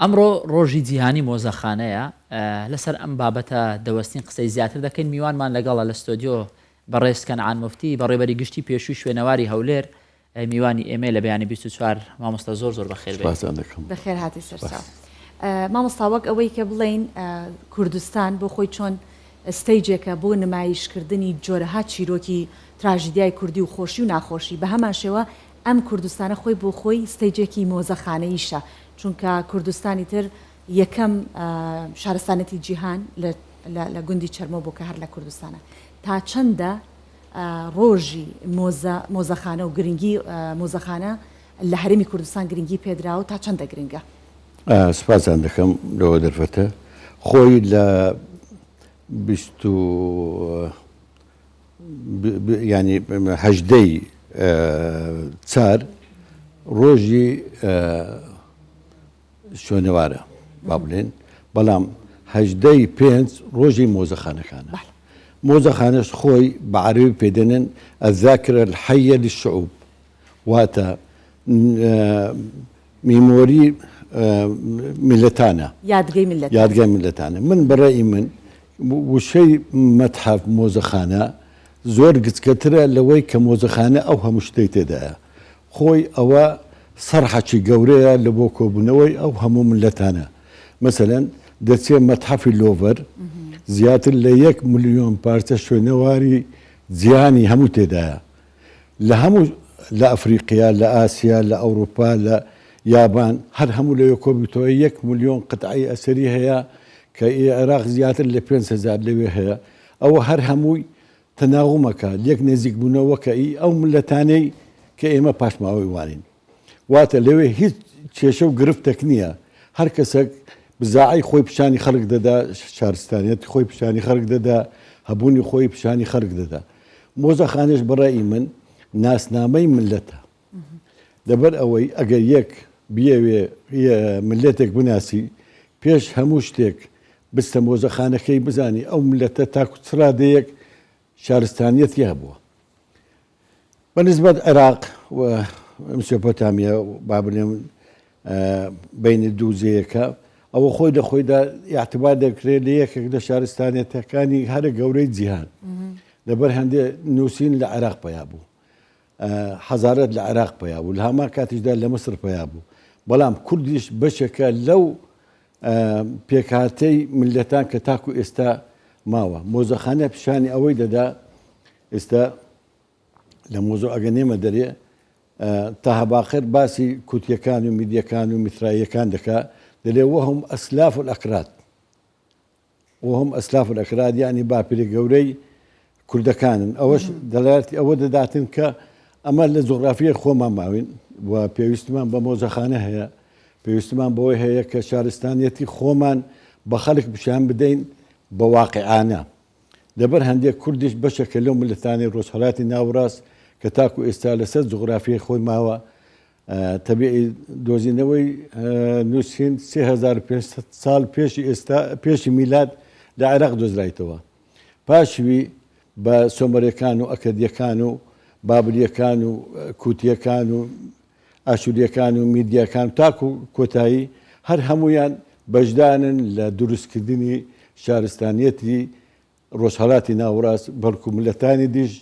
ئەمڕۆ ڕۆژی جیهانی مۆزەخانەیە، لەسەر ئەم بابەتە دەوەستین قسەی زیاتر دەکەین، میوانمان لەگەڵە لە ستۆدیۆ بەڕێز کەنعان موفتی بەڕێوبەری گشتی پێشووی شوێنەواری هەولێر میوانی ئێمەیە لە بەیانی 24 مامۆستا زۆر زۆر بەخێر بێی. سپاستان دەکەم. بەخێر هاتی سەرچاو. مامۆستا وەک ئەوەی کە بڵێین کوردستان بۆ خۆی چۆن ستەیجێکە بۆ نمایشکردنی جۆرەها چیرۆکی تراژیدیای کوردی و خۆشی و ناخۆشی بەهەمان شێوە ئەم کوردستانە خۆی بۆ خۆی ستەیجێکی مۆزەخانەییشە، چونکە کوردستانی تر یەکەم شارستانێتی جیهان لە گوندی چەرمۆ بوو کە هەر لە کوردستانە. تا چەندە ڕۆژی مۆزە، مۆزەخانە و گرنگی مۆزەخانە لە هەرێمی کوردستان گرنگی پێدراوە و تا چەندە گرنگە؟ سوپاستان دەکەم لەوە دەرفەتە. خۆی لە 20 و یانی هەژدەی چار ڕۆژی شوێنەوارە با بڵێن بەڵام هەژدەی پێنج ڕۆژی مۆزەخانەکانە مۆزەخانەش خۆی بە عەرەبی پێدەنن الذاکرە الحیە للشعوب واتە میمۆری میللەتانە. یادگەی میللەتانە. یادگای میللەتانە. من بە ڕەئی من وشەی مەتحەف، مۆزەخانە، زۆر گچکەترە لەوەی کە مۆزەخانە ئەو هەموو شتەی تێدایە. خۆی ئەوە سەرحەکی گەورەیە لە بۆ کۆبوونەوەی ئەو هەموو میللەتانە. مەسەلەن دەچێ مەتحەفی لۆڤەر زیاتر لە یەک ملیۆن پارچە شوێنەواری جیهانی هەموو تێدایە. لە هەموو لە ئەفریقیا، لە ئاسیا، لە ئەوروپا، لە یابان هەر هەموو لەوێ کۆبیتەوە یەک ملیۆن قتعەی ئەسەری هەیە کە ئی عێراق زیاتر لە 5000 لەوێ هەیە ئەوە هەر هەمووی تەناغومەکە لێک نێزیک بوونەوە کە ئی ئەو ملەتانەی کە ئێمە پاشماوەی وانین واتە لەوێ هیچ کێشە و گرفتێک نییە هەر کەسێک بزاعەی خۆی پیشانی خەڵک دەدا شارستانیەتی خۆی پیشانی خەڵک دەدا هەبوونی خۆی پیشانی خەڵک دەدا مۆزەخانەش بە ڕەئی من ناسنامەی مللەتە. لەبەر ئەوەی ئەگەر یەک بیەوێ مللەتێک بناسی پێش هەموو شتێک بچتە مۆزەخانەکەی بزانی ئەو مللەتە تاکو چ ڕادەیەک شارستانیەتی هەبووە. بە نسبەت عێراق و مسۆپۆتامیا با بلێم بینی دوو جێیەکە ئەوە خۆی لە خۆیدا ئیعتبار دەکرێت لە یەکێک لە شارستانێتەکانی هەرە گەورەی جیهان لەبەر هەندێ نووسین لە عێراق پیا بوو حەزارەت لە عێراق پیا بوو لە هەمان کاتیشدا لە مسر پیا بوو بەڵام کوردیش بەشێکە لەو پێکهاتەی ملەتان کە تاکو ئێستا ماوە مۆزەخانە پیشانی ئەوەی دەدا ئێستا لە مۆزوعەکە نێمە دەرێ تاها باقر باسی کوتیەکان و میدیەکان و میتراییەکان دەکا دەلێ وهم ئەسلاف الاکراد وهم ئەسلاف الاکراد یعنی باپیرە گەورەی کوردەکانن ئەوەش دەڵاتی ئەوە دەداتن کە ئەمە لە جوغرافیای خۆمان ماوین و پێویستمان بە مۆزەخانە هەیە پێویستمان بەوەی هەیە کە شارستانیەتی خۆمان بە خەڵک پیشان بدەین بە واقعانە لەبەر هەندێک کوردیش بەشێکە لەو میللەتانەی ڕۆژهەڵاتی ناوەڕاست کە تاکو ئێستا لەسەر جوغرافیای خۆی ماوە، تەبیعی دۆزینەوەی نووسین 3500 ساڵ پێشی ئێستا پێشی میلاد لە عێراق دۆزرایتەوە. پاشوی بە سۆمەرەکان و ئەکەدیەکان و بابلیەکان و کوتیەکان و ئاشوریەکان و میدیاکان تاکو کۆتایی هەر هەموویان بەشدارن لە دروستکردنی شارستانیەتی ڕۆژهەڵاتی ناوەڕاست، بەڵکو مللەتانی دیش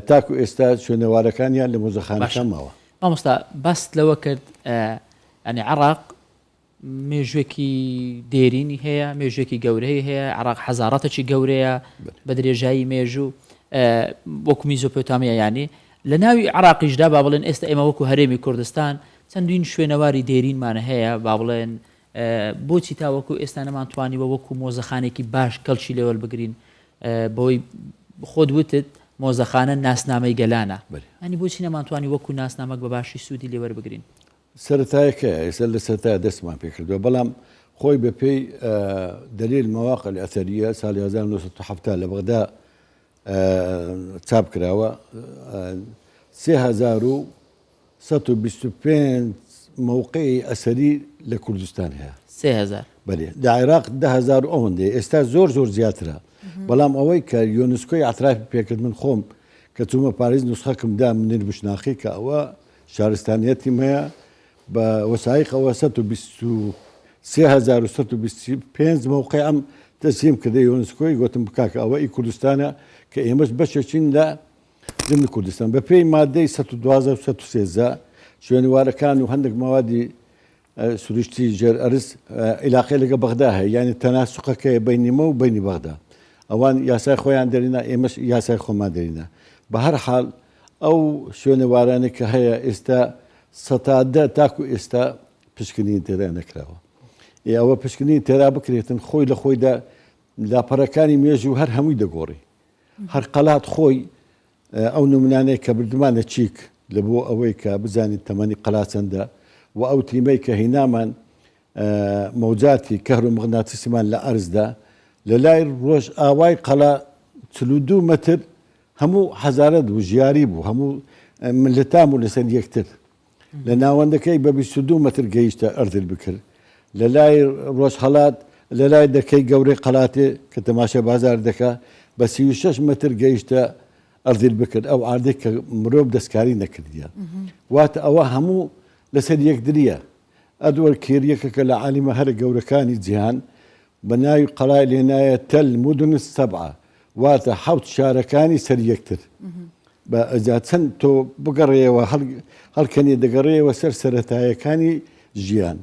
تاکو ئێستا شوێنەوارەکانیان لە مۆزەخانەکان باشە ماوە. مامۆستا باست لەوە کرد یانی عێراق مێژوێکی دێرینی هەیە، مێژوێکی گەورەی هەیە، عێراق حەزاڕەتێکی گەورەیە بە درێژایی مێژوو وەکو میزۆپۆتامیا یانی لە ناوی عێراقیشدا با بڵێن ئێستا ئێمە وەکو هەرێمی کوردستان چەندین شوێنەواری دێرینمان هەیە با بڵێن بۆچی تاوەکو ئێستا نەمانتوانیوە وەکو مۆزەخانێکی باش کەڵکی لێ وەربگرین بەوەی خۆت وتت مۆزەخانە ناسنامەی گەلانە ئەنی بۆچی نەمانتوانی وەکو ناسنامەک بە باشی سوودی لێ وەربگرین؟ سەرەتایەکەیە ئێستا لە سەرەتایە دەستمان پێکردووە بەڵام خۆی بە پێی دلیل مواقع الاثریە ساڵی 1970 لە بەغدا چاپ کراوە 3125 مەوقعی ئەسەری لە کوردستان هەیە. 3000. بەلێ لە عێراق 10000 و ئەوەندەیە ئێستا زۆر زۆر زیاترە بەڵام ئەوەی کە یۆنسکۆی ئەترافی پێکرد من خۆم کە چوومە پاریس نوسخەکم دا منیر بوشناقی کە ئەوە شارستانیەتی مەیە بە وەسایقەوە 123. 3125 مەوقعم تەسلیم کردە یۆنسکۆی گوتم کاکە ئەوە ئی کوردستانە کە ئێمەش بەشێکین لە زمنی کوردستان بە پێی مادەی 112 و 113 شوێنەوارەکان و هەندێک مەوادی سروشتی ژێر ئەرز عیلاقەی لەگە بەغدا هەیە یانی تەناسوقەکەیە بەینی مە و بەینی بەغدا ئەوان یاسای خۆیان دەرینا ئێمەش یاسای خۆمان دەرینا بە هەر حال ئەو شوێنەوارانە کە هەیە ئێستا سەتا دە تاکو ئێستا پشکنین تێدا نەکراوە ئێ ئەوە پشکنین تێرا بکرێتن خۆی لە خۆیدا لاپەڕەکانی مێژوو هەر هەمووی دەگۆڕی هەر قەلات خۆی ئەو نمونانەی کە بردمانە چیک لە بۆ ئەوەی کە بزانین تەمەنی قەلا چەندە و ئەو تیمەی کە هینامان مەوجاتی کەهرۆموغناتیسیمان لە ئەرزدا لە لای ڕۆژئاوای قەلا 42 مەتر هەموو حەزارەت بوو ژیاری بوو هەموو ملتان بوو لەسەر یەکتر لە ناوەندەکەی بە 22 مەتر گەیشتە ئەرزل بکر لە لای ڕۆژهەڵات لە لای دەکەی گەورەی قەلاتێ کە تەماشای بازار دەکا بە 36 مەتر گەیشتە ئەرزل بکر ئەو عاردەی کە مرۆڤ دەستکاری نەکردیە واتە ئەوە هەموو لەسەر یەکدریە ئەدوەر کێر یەکێکە لە عالیمە هەرە گەورەکانی جیهان بە ناوی قەڵای لێنایە تەل مدن السبعە واتە حەوت شارەکانی سەر یەکتر بە ئەجا چەند تۆ بگەڕێیەوە هەڵکەنی دەگەڕێیەوە سەر سەرەتایەکانی ژیان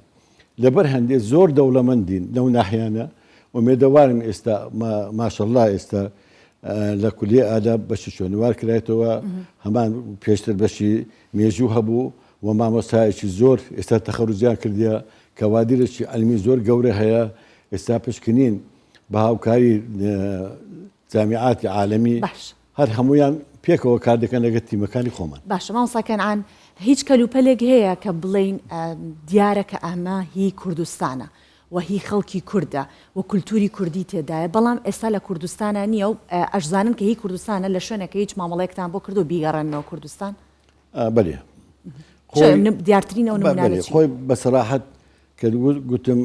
لەبەر هەندێ زۆر دەوڵەمەندین لەو ناحیانە ئومێدەوارم ئێستا ماشەڵڵا ئێستا لە کولیە ئاداب بەشی شوێنەوار کرایتەوە هەمان پێشتر بەشی مێژوو هەبوو و مامۆستایەکی زۆر ئێستا تەخەروجیان کردیە کەوادیرێکی عەلمی زۆر گەورە هەیە ئێستا پشکنین بە هاوکاری جامیعاتی عالەمی باش. هەر هەموویان پێکەوە کار دەکەن لەگەر تیمەکانی خۆمان. باشە مامۆستا کەنعان هیچ کەلوپەلێک هەیە کە بڵێین دیارە کە ئەمە هی کوردستانە و هی خەڵکی کوردە و کولتوری کوردی تێدایە بەڵام ئێستا لە کوردستانا نییە و ئەشزانن کە هی کوردستانە لە شوێنێک کە هیچ مامەڵەیەکتان بۆ کردووە بیگەڕێننەوە کوردستان؟ بەلێ دیارترین ئەو نمونانە چین؟ خۆی بە سەراحەت کە گوتم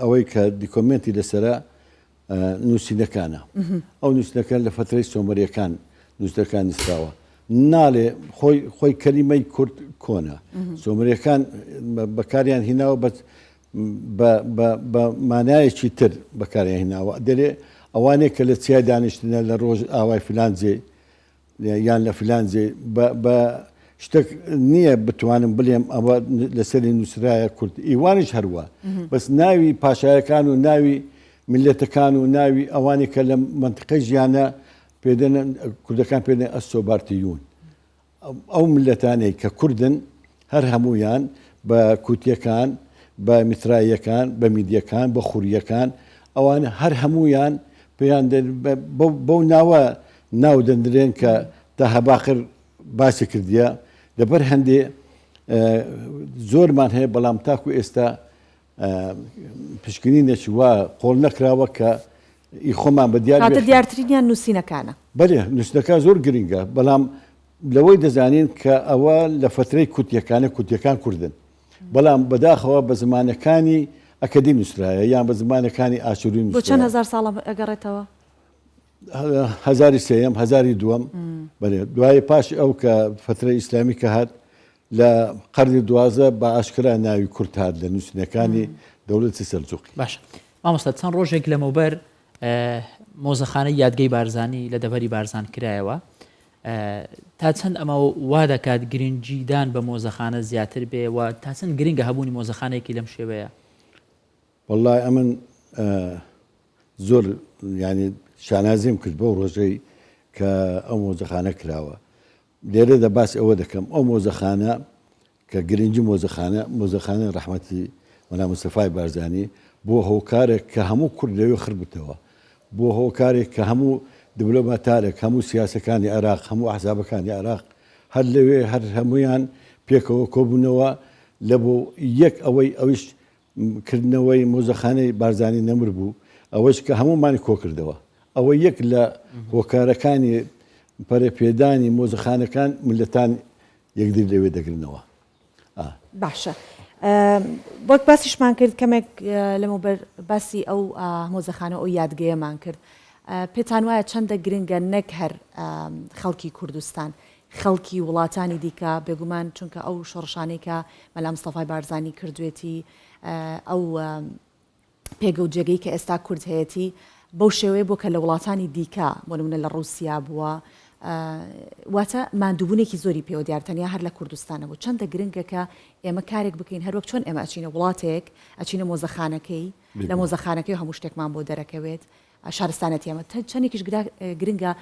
ئەوەی کە دیکۆمێنتی لەسەرە نووسینەکانە ئەو نووسینەکان لە فەترەی سۆمەریەکان نووسەکان نووسراوە ناڵێ خۆی خۆی کەلیمەی کورد کۆنە سۆمەریەکان بەکاریان هیناوە بە بە مانایەکی تر بەکاریان هیناوە دەرێ ئەوانەیە کە لە چیای دانیشتنە لە ڕۆژ ئاوای فلان جێ یان لە فلان جێ بە شتێک نییە بتوانم بلێم ئەوە لەسەری نووسرایە کورد ئیوانیش هەروە بەس ناوی پاشایەکان و ناوی میلەتەکان و ناوی ئەوانی کە لە منتیقەی ژیانە پێدەن کوردەکان پێدەن ئەسۆبارتیون ئەو میلەتانەی کە کوردن هەر هەموویان بە کوتیەکان بە میتراییەکان بە میدیەکان بە خوریەکان ئەوانە هەر هەموویان پێیان بەو ناوە ناو دەندرێن کە تاها باقر باسی کردیە لەبەر هەندێ زۆرمان هەیە بەڵام تاکو ئێستا پشکنینێکی وا قۆڵ نەکراوە کە ئی خۆمان بە دیار کاتە دیارترینیان نووسینەکانە. بەلێ نووسینەکان زۆر گرنگە بەڵام لەوەی دەزانین کە ئەوە لە فەترەی کوتیەکانە کوتیەکان کوردن بەڵام بەداخەوە بە زمانەکانی ئەکەدی نووسرایە یان بە زمانەکانی ئاشوری بۆ چەند هەزار ساڵە ئەگەڕێتەوە؟ هەزاری سێیەم هەزاری دووەم بەێ دوای پاش ئەو کە فترە ئیسلامی کە هات لە قەرنی 12 بە ئاشکرا ناوی کورد هات لە نووسینەکانی دەوڵەتی سەلجوقی. باشە مامۆستا چەند ڕۆژێک لەمەوبەر مۆزەخانەی یادگەی بارزانی لە دەڤەری بارزان کرایەوە تا چەند ئەمە وا دەکات گرنگیدان بە مۆزەخانە زیاتر بێ و تا چەند گرنگە هەبوونی مۆزەخانەیەکی لەم شێوەیە؟ وەڵای ئەمن زۆر یانی شانازیم کرد بەو ڕۆژەی کە ئەو مۆزەخانە کراوە لێرەدا باسی ئەوە دەکەم ئەو مۆزەخانە کە گرنگی مۆزەخانە مۆزەخانەی ڕەحمەتی مەلا مستەفای بارزانی بۆ هۆکارێک کە هەموو کورد لەوێ خڕ بتەوە بۆ هۆکارێک کە هەموو دبلۆماتارێک هەموو سیاسەکانی عێراق هەموو ئەحزابەکانی عێراق هەر لەوێ هەر هەمویان پێکەوە کۆبوونەوە لە بۆ یەک ئەوەی ئەویش کردنەوەی مۆزەخانەی بارزانی نەمر بوو، ئەوەش کە هەموومانی کۆکردەوە. ئەوە یەک لە هۆکارەکانی پەرەپێدانی مۆزەخانەکان میللەتان یەکدی لەوێ دەگرنەوە. باشە وەک باسیشمان کرد کەمێک لەمەوبەر باسی ئەو مۆزەخانە و ئەو یادگەیەمان کرد پێتان وایە چەندە گرنگە نەک هەر خەڵکی کوردستان خەڵکی وڵاتانی دیکە، بێگومان چونکە ئەو شۆڕشانەی کە مەلا مستەفای بارزانی کردوێتی. ئەو پێگە و جێگەی کە ئێستا کورد هەیەتی بەو شێوەیە بووە کە لە وڵاتانی دیکە بۆ نمونە لە ڕووسیا بووە واتە ماندووبوونێکی زۆری پێوە دیار تەنیا هەر لە کوردستانە بوو چەندە گرنگە کە ئێمە کارێک بکەین هەروەک چۆن ئێمە ئەچینە وڵاتێک ئەچینە مۆزەخانەکەی لە مۆزەخانەکەی هەموو شتێکمان بۆ دەرەکەوێت شارستانەتی ئەمە چەندێکیش گرنگە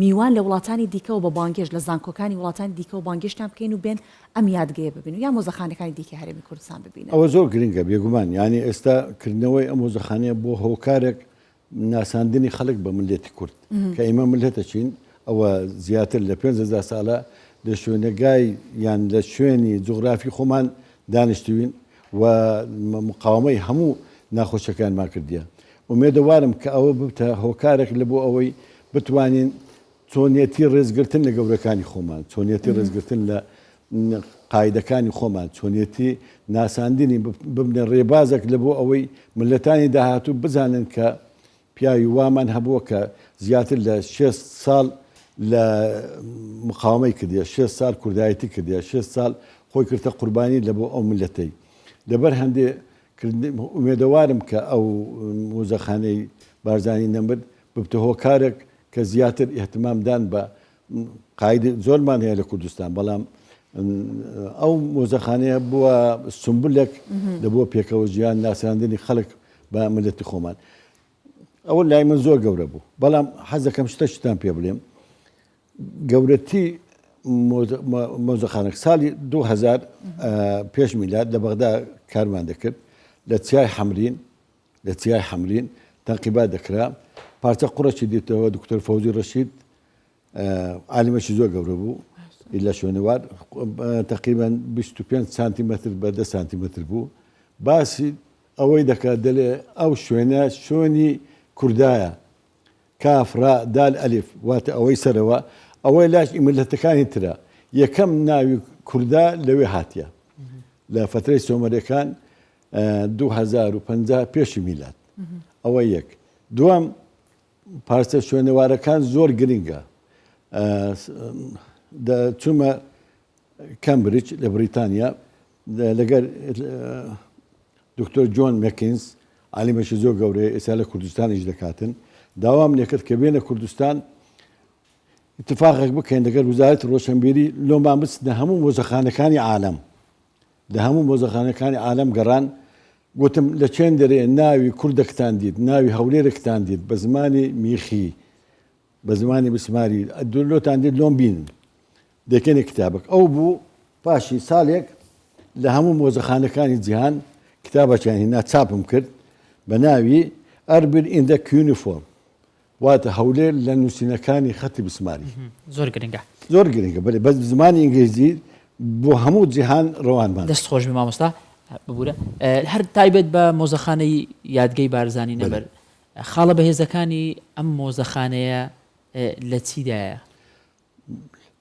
میوان لە وڵاتانی دیکەوە بە بانگێشت لە زانکۆکانی وڵاتانی دیکەوە بانگێشتیان بکەین و بێن ئەم یادگەیە ببینن یا مۆزەخانەکانی دیکەی هەرێمی کوردستان ببینن. ئەوە زۆر گرنگە بێگومان، یانی ئێستا کردنەوەی ئەم مۆزەخانەیە بۆ هۆکارێک ناساندنی خەڵک بە مللەتی کورد کە ئێمە مللەتەکین ئەوە زیاتر لە 5000 ساڵە لە شوێنەگای یان لە شوێنی جوغرافی خۆمان دانیشتوین و مقاومەی هەموو ناخۆشیەکانمان کردیە. ئومێدەوارم کە ئەوە ببتە هۆکارێک لە بۆ ئەوەی بتوانین چۆنیەتی ڕێزگرتن لە گەورەکانی خۆمان، چۆنیەتی ڕێزگرتن لە قایدەکانی خۆمان، چۆنیەتی ناساندنی ببنە ڕێبازێک لە بۆ ئەوەی مللەتانی داهاتوو بزانن کە پیاوی وامان هەبووە کە زیاتر لە شێست ساڵ لە مقاومەی کردیە، شێست ساڵ کوردایەتی کردیە، شێست ساڵ خۆی کردە قوربانی لە بۆ ئەو مللەتەی. لەبەر هەندێ ئومێدەوارم کە ئەو موزەخانەی بارزانی نەمر ببتە هۆکارێک کە زیاتر ئیهتمام دان بە قایدی زۆرمان هەیە لە کوردستان بەڵام ئەو مۆزەخانەیە بووە سمبولێک لە بۆ پێکەوە ژیان ناساندنی خەڵک بە ملەتی خۆمان ئەوە لای من زۆر گەورە بوو بەڵام حەزەکەم شتەشتان پێ بڵێم گەورەتی مۆزەخانەکە ساڵی 2000 پێش میلاد لە بەغدا کارمان دەکرد لە چیای حەمرین لە چیای حەمرین تەنقیبات دەکرا پارچە قوڕێکی دیتەوە دکتۆر فەوزی ڕەشید عالمێکی زۆر گەورە بوو لە شوێنەوار تقریبا 25 سانتیمەتر بە 10 سانتیمەتر بوو باسی ئەوەی دەکات دەلێ ئەو شوێنە شوێنی کوردایە کاف، را، دال، ئەلف، واتە ئەوەی سەرەوە، ئەوەی لاش ئی میللەتەکانی ترە. یەکەم ناوی کوردا لەوێ هاتیە. لە فەترەی سۆمەریەکان 2050 پێشی میلاد. ئەوە یەک. دووەم پارچە شوێنەوارەکان زۆر گرنگە. چوومە کەمبریج لە بریتانیا لەگەر دکتۆر جۆن مەکینز عالیمێکی زۆر گەورەیە ئێستا لە کوردستانیش دەکاتن داوام لێکرد کە بێنە کوردستان اتفاقێک بکەین لەگەر وزارەتی ڕۆشنبیری لۆمان بچنە هەموو مۆزەخانەکانی عالەم لە هەموو مۆزەخانەکانی عالەم گەڕان گوتم لە چێن دەرێ ناوی کوردەکتان دیت ناوی هەولێرێکتان دیت بە زمانی میخی بە زمانی بسماری لۆتان دیت لۆم بینن دەکەنە کتابەک ئەو بوو پاشی ساڵێک لە هەموو مۆزەخانەکانی جیهان کتابەکیان هینا چاپم کرد بە ناوی ئەربیل in the cuneiform واتە هەولێر لە نووسینەکانی خەتی بسماری زۆر گرنگە زۆر گرنگە بەێ بەس زمانی ئینگلیزی بۆ هەموو جیهان ڕەوانمان دەست خۆش بێ مامۆستا ببوورە هەر تایبەت بە مۆزەخانەی یادگەی بارزانی نەمر خاڵە بەهێزەکانی ئەم مۆزەخانەیە لە چیدایە؟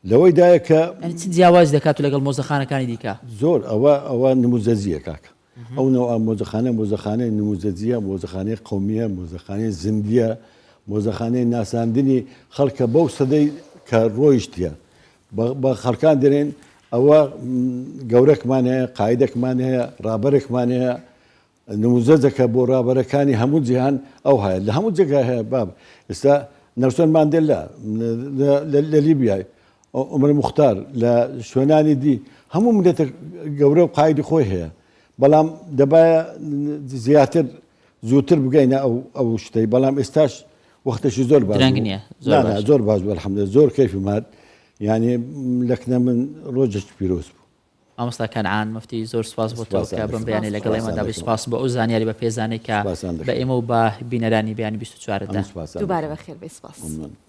لەوەی دایە کە. یانی چ جیاوازی دەکات لەگەڵ مۆزەخانەکانی دیکە؟ زۆر ئەوە ئەوە نموزەجیە کاکە ئەو نەوعە مۆزەخانە مۆزەخانەی نموزەجیە مۆزەخانەی قەومیە مۆزەخانەی زیندیە مۆزەخانەی ناساندنی خەڵکە بەو سەدەی کە ڕۆیشتیە بە خەڵکان دەرێن ئەوە گەورەکمان هەیە قایدێکمان هەیە ڕابەرێکمان هەیە نموزەجەکە بۆ ڕابەرەکانی هەموو جیهان ئەو هەیە لە هەموو جێگای هەیە باب ئێستا نەلسۆن ماندێلا لە لیبیای عومەر موختار لە شوێنانی دی هەموو میللەتە گەورە و قایدی خۆی هەیە بەڵام دەبایە زیاتر زووتر بگەینە ئەو ئەو شتەی بەڵام ئێستاش وەختێکی زۆر باش درەنگ نییە زۆر باش بوو الحمدلله زۆر کەیفم هات یعنی لەکنە من ڕۆژێکی پیرۆز بوو مامۆستا کەنعان موفتی زۆر سوپاس بۆ تۆ کە بەم بەیانیە لەگەڵ ئێمەدا بووی سوپاس بۆ ئەو زانیاری بەپێزانەی کە بە ئێمە و بە بینەرانی بەیانی 24 دا. دووبارە بەخێر بێی سوپاس.